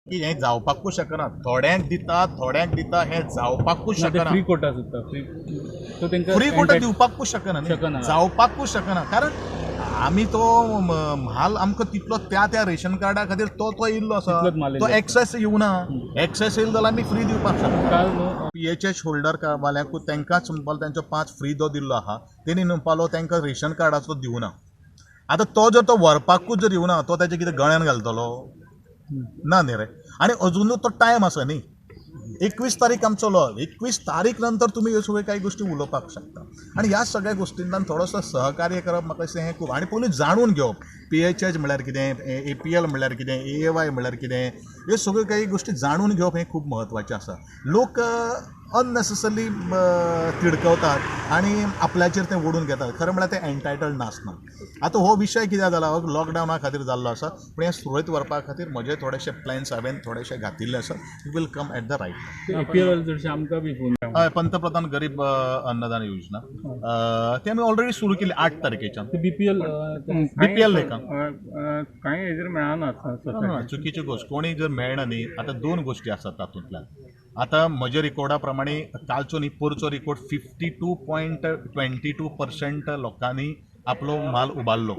की हें जावपाकूच शकना. थोड्यांक दिता, थोड्यांक दिता, हें जावपाकूच ना, ते शकना. फ्री कोटा सुद्दां फ्री सो तांकां फ्री कोटा दिवपाकूच शकना न्ही. शकना. जावपाकूच शकना, कारण आमी तो म्हाल आमकां तितलो त्या त्या रेशन कार्डा खातीर तो तो येयल्लो आसा. तितलोच म्हाल तो येयल्लो. एक्सेस येवना. एक्सेस येयलो जाल्यार आमी फ्री दिवपाक शकता. काल न्हू. पीएचएच होल्डर वाल्यांकूच तांकांच म्हणपालो, तांचो 5 फ्री जो दिल्लो आहा, तेणी म्हणपालो तांकां रेशन कार्डाचो दिवना. आतां तो जर तो व्हरपाकूच जर येवना, तो ताच्या कितें गळ्यान घालतलो ना न्ही रे. आनी अजुनूय तो टायम आसा न्ही, 21 तारीख आमचो लॉ, 21 तारीख नंतर तुमी ह्यो सगळ्यो कांय गोश्टी उलोवपाक शकता. आनी ह्या सगळ्या गोश्टींतल्यान थोडोसो सहकार्य करप म्हाका दिसता हें खूब. आनी पयलीं जाणून घेवप पीएचएच म्हणल्यार कितें, एपीएल म्हणल्यार कितें, एएवाय म्हणल्यार कितें, ह्यो सगळ्यो काही गोश्टी जाणून घेवप हें खूब म्हत्वाचें आसा. लोक अननेसेसरली तिडकवतात आनी आपल्याचेर तें ओडून घेतात. खरें म्हळ्यार तें एन्टायटल्ड नासना. आतां हो विशय कित्याक जाला, हो लॉकडावना खातीर जाल्लो आसा, पूण हें सुरळीत व्हरपा खातीर म्हजे थोडेशे प्लॅन्स हांवें थोडेशे घातिल्ले आसा. Will come at the right. APL चडशे आमकां बी फोन. हय, पंतप्रधान गरीब अन्नदान योजना ते आमी ऑलरेडी सुरू केली 8 तारखेच्यान. ते बीपीएल. बीपीएल न्ही का? कांय हेजेर मेळना. ना, चुकीची गोश्ट. कोणी जर मेळना न्ही, आतां दोन गोश्टी आसात तातूंतल्यान. आतां म्हज्या रिकॉर्डा प्रमाणे कालचो न्ही परचो रिकॉर्ड 52.22% लोकांनी आपलो म्हाल उबारलो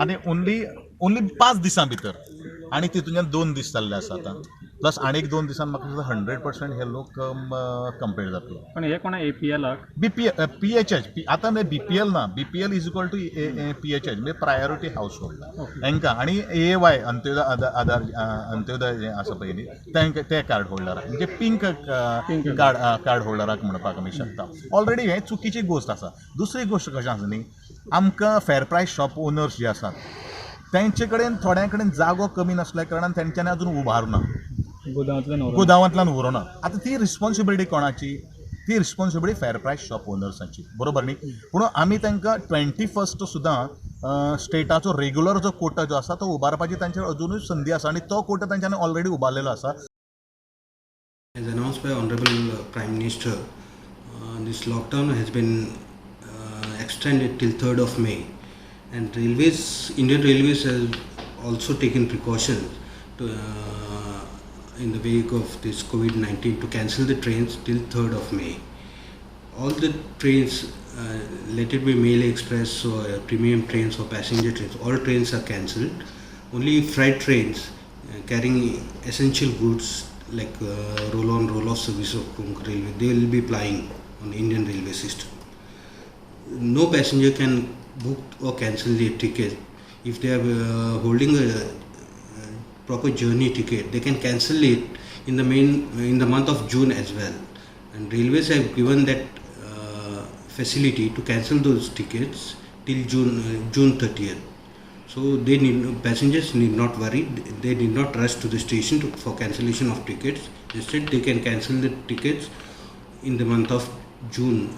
आनी ओन्ली ओन्ली 5 दिसां भितर. आनी तितूंतल्यान 2 दीस जाल्ले आसा आतां, प्लस आनीक 2 दिसान म्हाका दिसता 100% हे लोक कंप्लीट जातलो. पण हे कोणा एपीएलाक? बीपी पीएचएच आतां म्हणजे बीपीएल ना, BPL is equal to PHH म्हणजे प्रायोरिटी हावस होल्ड तांकां, आनी एएवाय अंत्योदय आधार अंत्योदय जें आसा पळय न्ही, तांकां ते कार्ड होल्डराक, म्हणजे पिंक कार्ड कार्ड होल्डराक म्हणपाक आमी शकता. ऑलरेडी हें चुकीची गोश्ट आसा. दुसरी गोश्ट कशें आसा न्ही, आमकां फेर प्रायस शॉप ओनर्स जे आसात तेंचे कडेन थोड्यां कडेन जागो कमी नासल्या कारणान तेंच्यांनी अजून उबारना. गोदामांतल्यान व्हरोन. गोदामांतल्यान व्हरूना. आतां ती रिस्पॉन्सिबिलिटी कोणाची? ती रिस्पॉन्सिबिलिटी फेर प्रायस शॉप ओनर्सांची, बरोबर न्ही? पूण आमी तांकां 21 सुद्दां स्टेटाचो रेगुलर जो कोटा जो आसा तो उबारपाची तांचेर अजुनूय संदी आसा आनी तो कोटा तांच्यांनी ऑलरेडी उबारलेलो आसा. As announced by Honorable Prime Minister, this lockdown has been extended till 3rd of May, and railways, Indian Railways has also taken precautions to, in the wake of this COVID-19 to cancel the trains till 3rd of May. All the trains, let it be Mail Express or premium trains or passenger trains, all trains are cancelled. Only freight trains carrying essential goods like roll-on, roll-off service of Konkan Railway, they will be plying on Indian railway system. No passenger can book or cancel their ticket. If they are holding a proper journey ticket, they can cancel it in the month of June as well. And railways have given that facility to cancel those tickets till June 30th. So they need passengers need not worry. They need not rush to the station for cancellation of tickets. Instead, they can cancel the tickets in the month of June.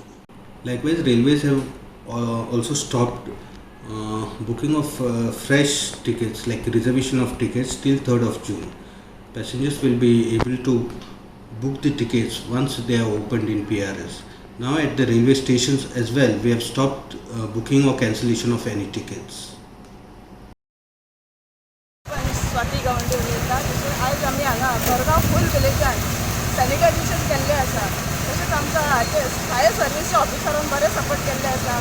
Likewise, railways have also stopped booking of fresh tickets, like reservation of tickets, till 3rd of June. Passengers will be able to book the tickets once they are opened in PRS. Now at the railway stations as well, we have stopped booking or cancellation of any tickets. Swati Gawande उलयता. तशें आयज आमी हांगा कोरगांव फूल विलेजान sanitisation केल्लें आसा. तशेंच आमकां हाचे फायर सर्विसच्या ऑफिसरान बरें सपोर्ट केल्लें आसा.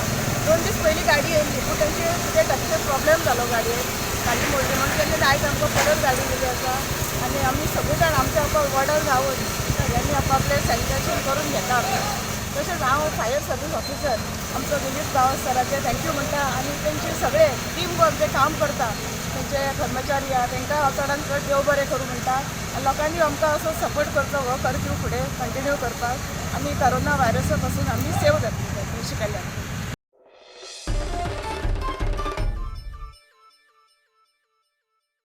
2 दीस पयलीं गाडी येयल्ली, पूण तेंचे कितें ताचे प्रॉब्लेम जालो गाडयेक, गाडी मोडली म्हणून तेंच्यांनी आयज आमकां परत गाडी दिली आसा. आनी आमी सगळीं जाण आमच्या वॉर्डार रावन सगळ्यांनी आपापलें सॅनिटायझेशन करून घेता आमी. तशेंच हांव फायर सर्वीस ऑफिसर आमचो दिलीप गांवस सराचे thank you म्हणटा आनी तेंचे सगळे टीम वर्क जे काम करता, तेंचे कर्मचारी आहा, तांकां हांव चडान चड देव बरें करूं म्हणटा. आनी लोकांनी आमकां असो सपोर्ट करचो, हो कर्फ्यू फुडें कंटिन्यू करपाक आनी करोना व्हायरसा पासून आमी सेव जातली अशी केल्या.